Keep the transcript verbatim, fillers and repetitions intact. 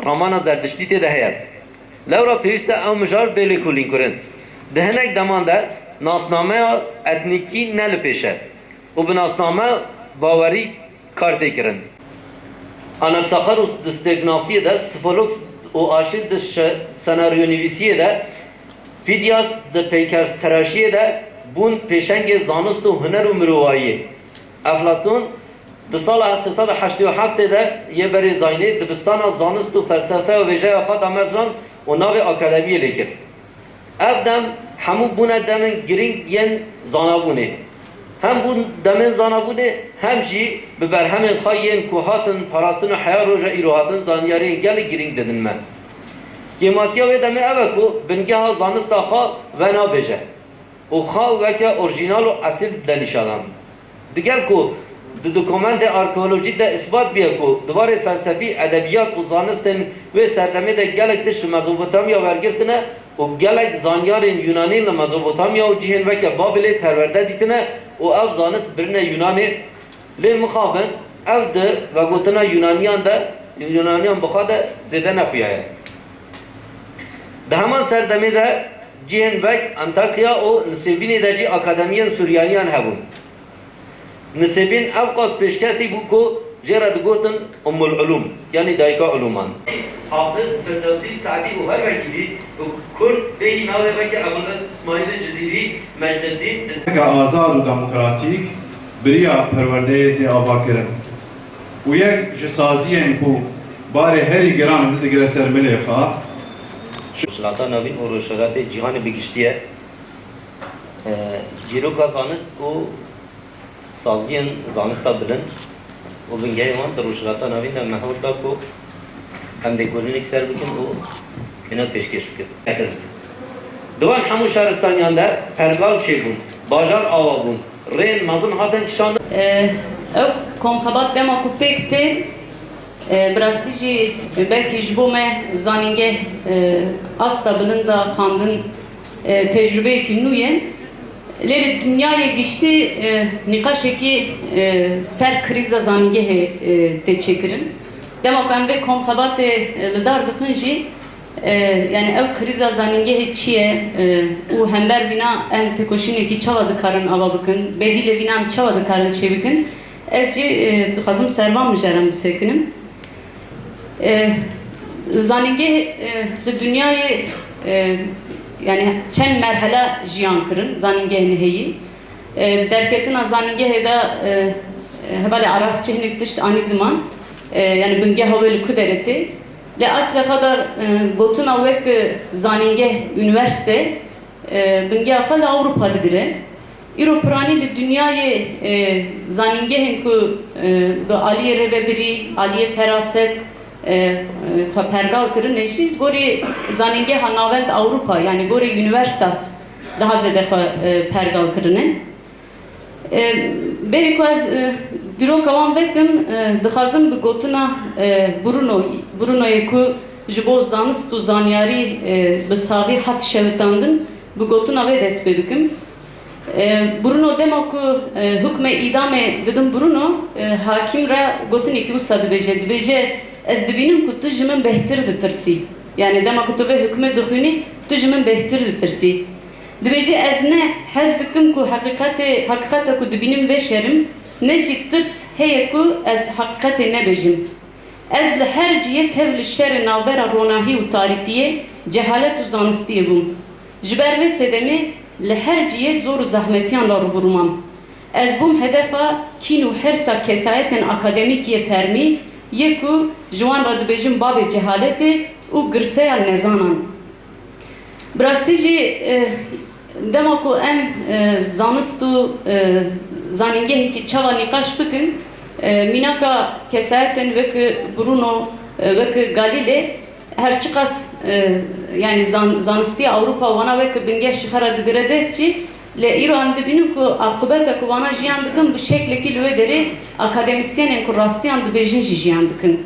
Ramana Zerdiştî tê de heye. Lewra pêwîst e ew mijar bê lêkolînkirin. Di hinek deman de nasnameya etnîkî ne li pêş e û bi nasname bawerî kar tê kirin. Anaxagoras di stêrknasiyê de, Sifoloks û Aşîl di şe-, senaryonivîsiyê de, Fidyas di peykerteraşiyê de bûn pêşengê zanist û huner û mirovahiyê. Eflatûn di sala sê sed û heştê û heftê de yê berê zayînê dibistana zanist û felsefe û vêjeya xwe damezrand û navê akademiyê lê kir. Ev dem hemû bûne demên girîng yên zanabûnê. Hem bûn demên zanabûnê, hem jî bi berhemên xwe yên ku hatin parastin û heya roja îro hatin zanyariyên gelek girîng didin me. Kêmasiya wê demê ev e ku bingeha zanista xwe venabêje û xwe weke orjînal û esîl de nîşanan. Digel ku di dokumentê arkeolojî de îsbat bûye ku di warê felsefî, edebiyat û zanistên wê serdemê de gelek tişt ji Mezopotamya wergirtine û gelek zanyarên Yunanî li Mezopotamya û cihên weke Babilê perwerde dîtine û ev zanist birine Yunanê, lê mixabin ev di vegotina Yunaniyan de, Yunaniyan bi xwe de zêde nexuyaye. Di heman serdemê de cihên wek Antakya û Nisêbînê de jî akademiyên Suryaniyan hebûn. Nisêbîn ewqas pêşketî bû ku jê re digotin Ummul Ulûm, yanî dayika ulûman. Hafiz, Firdewsî, Se'dî û her wekî dî bi Kurd bêyî navê weke Ebul Îsmaîlê Cizîrî, Mecdeddîn, Weke azad û demokratîk bi riya perwerdeyê tê avakirin û yek ji saziyên ku barê herî giran bidigire ser milê xwe, Rojhilata Navîn û Rojhilatê cîhanê bi giştî ye. E, dîroka zanist û saziyên zanista bilind û bingehê wan di Rojhilata Navîn de mehûr da ku em lêkolînek ser bikin û hêna pêşkêş bikin. Di wan hemû şaristaniyan de pergal çêbûn, bajar ava bûn, rêyên mezin hatin kişandin. E, ew komxebat dema ku pêk tê, e, bi rastî jî belkî ji bo me zanîngeh, e, asta bilind a xwendin, e, tecrûbeyekî nû ye. Lê li dinyayê giştî, e, nîqaşekî, e, ser krîza zanîngehê, e, tê çêkirin. Dema ku em vê komxebatê, e, li dar dixin jî, e, yani ew krîza zanîngehê çi ye, e, û hember vîna em têkoşînekî çawa dikarin ava bikin, bedîlê vîna em çawa dikarin çêbikin, ez jî, e, dixwazim ser van mijaran bisekinim. E, zanîngeh, e, li dinyayê, e, yani çend merhela jiyan kirin, zanîngehên heyî. E, derketina zanîngehê de, e, hevalê Aras çi hinek tişt anî ziman, e, yani bingeha wê li ku derê tê. Lê eslê xwe de, e, gotina wek, e, zanîngeh, unîversîte, e, bingeha xwe li Ewropa digire. Îro piranî di dinyayê, e, zanîngehên ku, e, bi aliyê rêvebirî, aliyê feraset, e, e, xwe pergal kirine jî gorî zanîngeha navend Ewropa, yanî gorî Universitas daha zêde xwe, e, pergal kirine. E, berî ku ez, e, dîroka wan vekim, e, dixwazim bi gotina, e, Bruno, Brunoyê ku ji bo zanist û zanyarî, e, bi saxî hat şewitandin, bi gotina wê dest pê bikim. E, Bruno dema ku, e, hukmê îdamê didin Bruno, e, hakim re gotinekî wisa dibêje. Dibêje, ez dibînim ku tu ji min bêhtir ditirsî. Yani dema ku tu vê hukmê dixwînî, tu ji min bêhtir ditirsî. Dibêje, ez ne hez dikim ku heqîqetê, heqîqeta ku dibînim vêşerim, ne jî tirs heye ku ez heqîqetê nebêjim. Ez li her cihê tev li şerê navbera ronahî û tarîtiyê, cehalet û zanistiyê bûm. Ji ber vê sedemê li her cihê zor û zehmetiyan re rûbirû mam. Ez bûm hedefa kîn û hirsa kesayetên akademîk yê fermî yê ku ji wan re dibêjin bavê cehaletê û girseya nezanan. Bi rastî jî, e, dema ku em, e, zanist û, e, zanîngehekî çawa nîqaş bikin, e, mînaka kesayetên wek Bruno, e, wek Galilê, her çiqas, e, yani zan-, zanistiya Ewropa wana wek bingeh ji xwe re digire dest jî, lê îro em dibînin ku aqibeta ku wana jiyan dikin bi şeklekî li wê derê akademîsyenên ku rastiyan dibêjin jî jiyan dikin.